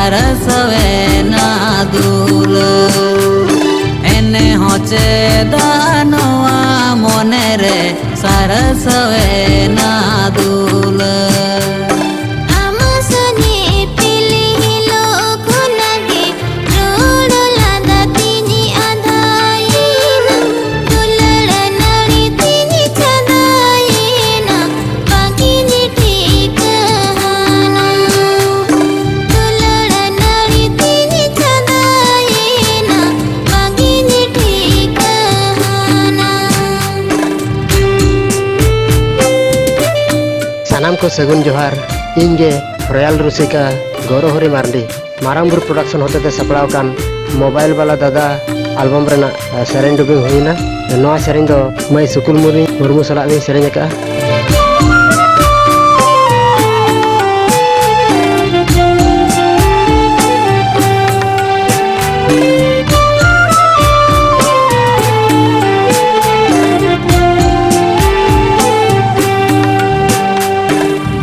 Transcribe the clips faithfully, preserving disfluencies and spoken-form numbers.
ᱥᱟᱨᱥᱟᱣᱮᱱᱟ ᱫᱩᱞᱟᱹᱲ᱾ ᱮᱱᱮ ᱦᱚᱸ ᱪᱮᱫᱟᱜ ᱱᱚᱣᱟ ᱢᱚᱱᱮ ᱨᱮ ᱥᱟᱨᱥᱟᱣᱮᱱᱟ ᱫᱩᱞᱟᱹᱲ᱾ ᱟᱢ ᱥᱟᱱᱤ ᱯᱤᱞᱤ ᱦᱤᱞᱳᱜ ᱠᱷᱚᱱᱟᱜ ᱜᱮ ᱨᱚᱲ ᱞᱟᱸᱫᱟ ᱛᱤᱧ ᱟᱫᱷᱟᱭᱮᱱᱟ, ᱫᱩᱞᱟᱹᱲ ᱱᱟᱹᱲᱤ ᱛᱤᱧ ᱪᱟᱸᱫᱟᱭᱮᱱᱟ, ᱵᱟᱝᱤᱧ ᱴᱷᱤᱠᱟᱹ ᱦᱟᱱᱟ᱾ ᱫᱩᱞᱟᱹᱲ ᱱᱟᱹᱲᱤ ᱛᱤᱧ ᱪᱟᱸᱫᱟᱭᱮᱱᱟ, ᱵᱟᱝᱤᱧ ᱴᱷᱤᱠᱟᱹ ᱦᱟᱱᱟ᱾ ᱥᱟᱱᱟᱢ ᱠᱚ ᱥᱟᱹᱜᱩᱱ ᱡᱚᱦᱟᱨ᱾ ᱤᱧ ᱜᱮ ᱨᱚᱭᱟᱞ ᱨᱩᱥᱤᱠᱟ ᱜᱚᱨᱚᱦᱚᱨᱤ ᱢᱟᱨᱰᱤ᱾ ᱢᱟᱨᱟᱝ ᱵᱩᱨᱩ ᱯᱨᱚᱰᱟᱠᱥᱚᱱ ᱦᱚᱛᱮᱛᱮ ᱥᱟᱯᱲᱟᱣ ᱟᱠᱟᱱ ᱢᱳᱵᱟᱭᱤᱞ ᱵᱟᱞᱟ ᱫᱟᱫᱟ ᱟᱞᱵᱚᱢ ᱨᱮᱱᱟᱜ, ᱮ, ᱥᱮᱨᱮᱧ ᱰᱩᱵᱤᱝ ᱦᱩᱭᱱᱟ᱾ ᱱᱚᱣᱟ ᱥᱮᱨᱮᱧ ᱫᱚ ᱢᱟᱹᱭ ᱥᱩᱠᱩᱞᱢᱩᱱᱤ ᱢᱩᱨᱢᱩ ᱥᱟᱞᱟᱜ ᱞᱤᱧ ᱥᱮᱨᱮᱧ ᱟᱠᱟᱫᱼᱟ᱾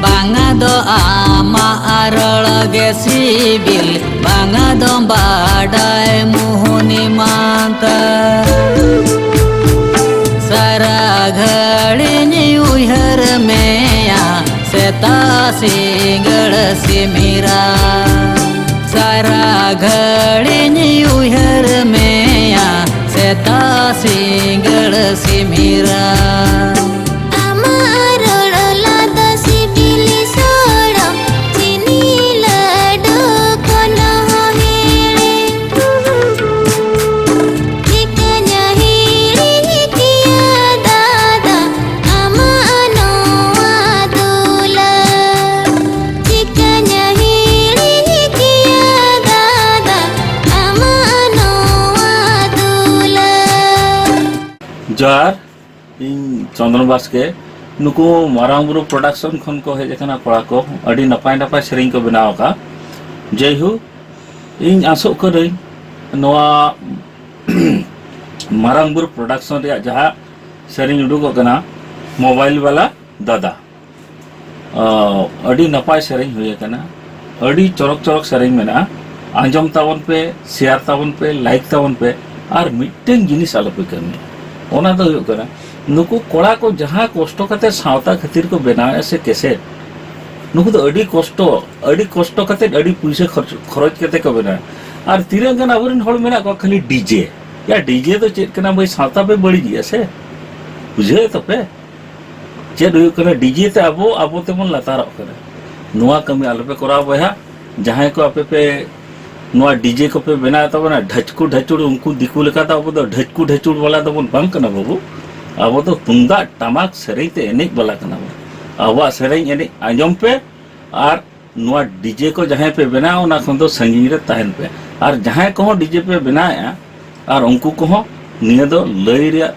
ᱵᱟᱝᱟ ᱫᱚ ᱟᱢᱟᱜ ᱨᱚᱲ ᱜᱮ ᱥᱤᱵᱤᱞ, ᱵᱟᱝᱟ ᱫᱚ ᱵᱟᱰᱟᱭ ᱢᱩᱦᱩᱱᱤ ᱢᱟᱱᱛᱟ᱾ ᱥᱟᱨᱟ ᱜᱷᱟᱹᱲᱤᱧ ᱩᱭᱦᱟᱹᱨ ᱢᱮᱭᱟ, ᱥᱮᱛᱟᱜ ᱥᱤᱸᱜᱟᱹᱲ ᱥᱤᱢᱤᱨᱟ᱾ ᱥᱟᱨᱟ ᱜᱷᱟᱹᱲᱤᱧ ᱩᱭᱦᱟᱹᱨ ᱢᱮᱭᱟ, ᱥᱮᱛᱟᱜ ᱥᱤᱸᱜᱟᱹᱲ ᱥᱤᱢᱤᱨᱟ᱾ ᱟᱢᱟᱜ ᱨᱚᱲ ᱞᱟᱸᱫᱟ ᱥᱤᱵᱤᱞ ᱥᱚᱲᱚᱢ, ᱪᱤᱱᱤ ᱞᱟᱹᱰᱩ ᱠᱷᱚᱱ ᱦᱚᱸ ᱦᱮᱲᱮᱢ᱾ ᱪᱤᱠᱟᱹᱧ ᱦᱤᱲᱤᱧ ᱠᱮᱭᱟ ᱫᱟᱫᱟ ᱟᱢᱟᱜ ᱱᱚᱣᱟ ᱫᱩᱞᱟᱹᱲ? ᱪᱤᱠᱟᱹᱧ ᱦᱤᱲᱤᱧ ᱠᱮᱭᱟ ᱫᱟᱫᱟ ᱟᱢᱟᱜ ᱱᱚᱣᱟ ᱫᱩᱞᱟᱹᱲ? ᱡᱚᱦᱟᱨ, ᱤᱧ ᱪᱚᱱᱫᱨᱚᱱ ᱵᱟᱥᱠᱮ᱾ ᱱᱩᱠᱩ ᱢᱟᱨᱟᱝ ᱵᱩᱨᱩ ᱯᱨᱚᱰᱟᱠᱥᱚᱱ ᱠᱷᱚᱱ ᱠᱚ ᱦᱮᱡ ᱟᱠᱟᱱᱟ ᱠᱚᱲᱟ ᱠᱚ, ᱟᱹᱰᱤ ᱱᱟᱯᱟᱭ ᱱᱟᱯᱟᱭ ᱥᱮᱨᱮᱧ ᱠᱚ ᱵᱮᱱᱟᱣ ᱟᱠᱟᱫᱼᱟ᱾ ᱡᱟᱭᱦᱳᱠ, ᱤᱧ ᱟᱥᱚᱜ ᱠᱟᱹᱱᱟᱹᱧ ᱱᱚᱣᱟ ᱢᱟᱨᱟᱝ ᱵᱩᱨᱩ ᱯᱨᱚᱰᱟᱠᱥᱚᱱ ᱨᱮᱭᱟᱜ ᱡᱟᱦᱟᱸ ᱥᱮᱨᱮᱧ ᱩᱰᱩᱠᱚᱜ ᱠᱟᱱᱟ, ᱢᱳᱵᱟᱭᱤᱞ ᱵᱟᱞᱟ ᱫᱟᱫᱟ, ᱟᱹᱰᱤ ᱱᱟᱯᱟᱭ ᱥᱮᱨᱮᱧ ᱦᱩᱭ ᱟᱠᱟᱱᱟ᱾ ᱟᱹᱰᱤ ᱪᱚᱨᱚᱠ ᱪᱚᱨᱚᱠ ᱥᱮᱨᱮᱧ ᱢᱮᱱᱟᱜᱼᱟ, ᱟᱸᱡᱚᱢ ᱛᱟᱵᱚᱱ ᱯᱮ, ᱥᱮᱭᱟᱨ ᱛᱟᱵᱚᱱ ᱯᱮ, ᱞᱟᱭᱤᱠ ᱛᱟᱵᱚᱱ ᱯᱮ᱾ ᱟᱨ ᱢᱤᱫᱴᱮᱱ ᱡᱤᱱᱤᱥ ᱟᱞᱚᱯᱮ ᱠᱟᱹᱢᱤᱭᱟ, ᱚᱱᱟ ᱫᱚ ᱦᱩᱭᱩᱜ ᱠᱟᱱᱟ, ᱱᱩᱠᱩ ᱠᱚᱲᱟ ᱠᱚ ᱡᱟᱦᱟᱸ ᱠᱚᱥᱴᱚ ᱠᱟᱛᱮ ᱥᱟᱶᱛᱟ ᱠᱷᱟᱹᱛᱤᱨ ᱠᱚ ᱵᱮᱱᱟᱣᱮᱫᱼᱟ ᱥᱮ ᱠᱮᱥᱮᱴ, ᱱᱩᱠᱩ ᱫᱚ ᱟᱹᱰᱤ ᱠᱚᱥᱴᱚ, ᱟᱹᱰᱤ ᱠᱚᱥᱴᱚ ᱠᱟᱛᱮ, ᱟᱹᱰᱤ ᱯᱩᱭᱥᱟᱹ ᱠᱷᱚᱨᱚᱪ, ᱠᱷᱚᱨᱚᱪ ᱠᱟᱛᱮ ᱠᱚ ᱵᱮᱱᱟᱣᱟ᱾ ᱟᱨ ᱛᱤᱱᱟᱹᱜ ᱜᱟᱱ ᱟᱵᱚᱨᱮᱱ ᱦᱚᱲ ᱢᱮᱱᱟᱜ ᱠᱚᱣᱟ ᱠᱷᱟᱹᱞᱤ ᱰᱤᱡᱮ᱾ ᱭᱟ, ᱰᱤᱡᱮ ᱫᱚ ᱪᱮᱫ ᱠᱟᱱᱟ ᱵᱷᱟᱹᱭ? ᱥᱟᱶᱛᱟ ᱯᱮ ᱵᱟᱹᱲᱤᱡᱮᱜᱼᱟ ᱥᱮ? ᱵᱩᱡᱷᱟᱹᱣᱮᱫ ᱛᱟᱯᱮ? ᱪᱮᱫ ᱦᱩᱭᱩᱜ ᱠᱟᱱᱟ? ᱰᱤᱡᱮ ᱛᱮ ᱟᱵᱚ, ᱟᱵᱚ ᱛᱮᱵᱚᱱ ᱞᱟᱛᱟᱨᱚᱜ ᱠᱟᱱᱟ᱾ ᱱᱚᱣᱟ ᱠᱟᱹᱢᱤ ᱟᱞᱚᱯᱮ ᱠᱚᱨᱟᱣᱟ ᱵᱚᱭᱦᱟ᱾ ᱡᱟᱦᱟᱸᱭ ᱠᱚ ᱟᱯᱮ ᱯᱮ ᱱᱚᱣᱟ ᱰᱤᱡᱮ ᱠᱚᱯᱮ ᱵᱮᱱᱟᱣ ᱛᱟᱵᱚᱱᱟ, ᱰᱷᱟᱪᱠᱩ ᱰᱷᱟᱪᱩᱲ, ᱩᱱᱠᱩ ᱫᱤᱠᱩ ᱞᱮᱠᱟ ᱫᱚ ᱟᱵᱚ ᱫᱚ ᱰᱷᱟᱪᱠᱩ ᱰᱷᱟᱪᱩᱲ ᱵᱟᱞᱟ ᱫᱚᱵᱚᱱ ᱵᱟᱝ ᱠᱟᱱᱟ ᱵᱟᱹᱵᱩ᱾ ᱟᱵᱚ ᱫᱚ ᱛᱩᱢᱫᱟᱜ ᱴᱟᱢᱟᱠ ᱥᱮᱨᱮᱧ ᱛᱮ ᱮᱱᱮᱡ ᱵᱟᱞᱟ ᱠᱟᱱᱟ ᱵᱚᱱ᱾ ᱟᱵᱚᱣᱟᱜ ᱥᱮᱨᱮᱧ ᱮᱱᱮᱡ ᱟᱸᱡᱚᱢ ᱯᱮ, ᱟᱨ ᱱᱚᱣᱟ ᱰᱤᱡᱮ ᱠᱚ ᱡᱟᱦᱟᱸᱭ ᱯᱮ ᱵᱮᱱᱟᱣᱟ, ᱚᱱᱟ ᱠᱷᱚᱱ ᱫᱚ ᱥᱟᱺᱜᱤᱧ ᱨᱮ ᱛᱟᱦᱮᱱ ᱯᱮ᱾ ᱟᱨ ᱡᱟᱦᱟᱸᱭ ᱠᱚᱦᱚᱸ ᱰᱤᱡᱮ ᱯᱮ ᱵᱮᱱᱟᱣᱮᱫᱼᱟ, ᱟᱨ ᱩᱱᱠᱩ ᱠᱚᱦᱚᱸ ᱱᱤᱭᱟᱹ ᱫᱚ ᱞᱟᱹᱭ ᱨᱮᱭᱟᱜ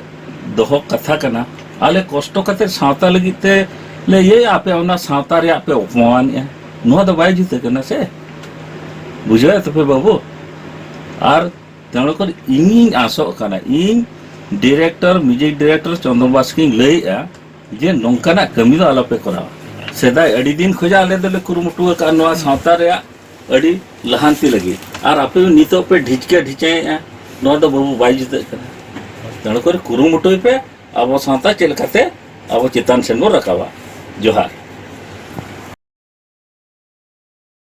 ᱫᱚᱦᱚ ᱠᱟᱛᱷᱟ ᱠᱟᱱᱟ, ᱟᱞᱮ ᱠᱚᱥᱴᱚ ᱠᱟᱛᱮ ᱥᱟᱶᱛᱟ ᱞᱟᱹᱜᱤᱫ ᱛᱮ ᱞᱮ ᱤᱭᱟᱹᱭᱟ, ᱟᱯᱮ ᱚᱱᱟ ᱥᱟᱶᱛᱟ ᱨᱮᱭᱟᱜ ᱯᱮ ᱚᱯᱚᱢᱟᱱᱮᱜᱼᱟ, ᱱᱚᱣᱟ ᱫᱚ ᱵᱟᱭ ᱡᱩᱛᱟᱹ ᱠᱟᱱᱟ ᱥᱮ? ᱵᱩᱡᱷᱟᱹᱣᱮᱫ ᱛᱟᱯᱮ ᱵᱟᱹᱵᱩ? ᱟᱨ ᱛᱮᱬᱩ ᱠᱚᱨᱮ ᱤᱧᱤᱧ ᱟᱥᱚᱜ ᱠᱟᱱᱟ, ᱤᱧ ᱰᱤᱨᱮᱠᱴᱚᱨ, ᱢᱤᱣᱡᱤᱠ ᱰᱤᱨᱮᱠᱴᱚᱨ ᱪᱚᱱᱫᱨᱚ ᱵᱟᱥᱠᱮᱧ ᱞᱟᱹᱭᱮᱜᱼᱟ ᱡᱮ ᱱᱚᱝᱠᱟᱱᱟᱜ ᱠᱟᱹᱢᱤ ᱫᱚ ᱟᱞᱚᱯᱮ ᱠᱚᱨᱟᱣᱟ᱾ ᱥᱮᱫᱟᱭ ᱟᱹᱰᱤ ᱫᱤᱱ ᱠᱷᱚᱱᱟᱜ ᱟᱞᱮ ᱫᱚᱞᱮ ᱠᱩᱨᱩᱢᱩᱴᱩ ᱟᱠᱟᱫᱼᱟ ᱱᱚᱣᱟ ᱥᱟᱶᱛᱟ ᱨᱮᱭᱟᱜ ᱟᱹᱰᱤ ᱞᱟᱦᱟᱱᱛᱤ ᱞᱟᱹᱜᱤᱫ, ᱟᱨ ᱟᱯᱮ ᱱᱤᱛᱚᱜ ᱯᱮ ᱰᱷᱤᱪᱠᱟ ᱰᱷᱤᱪᱟᱭᱮᱜᱼᱟ, ᱱᱚᱣᱟ ᱫᱚ ᱵᱟᱹᱵᱩ ᱵᱟᱭ ᱡᱩᱛᱟᱹᱜ ᱠᱟᱱᱟ᱾ ᱛᱮᱬᱩ ᱠᱚᱨᱮ ᱠᱩᱨᱩᱢᱩᱴᱩᱭ ᱯᱮ, ᱟᱵᱚ ᱥᱟᱶᱛᱟ ᱪᱮᱫ ᱞᱮᱠᱟᱛᱮ ᱟᱵᱚ ᱪᱮᱛᱟᱱ ᱥᱮᱱ ᱵᱚᱱ ᱨᱟᱠᱟᱵᱟ᱾ ᱡᱚᱦᱟᱨ᱾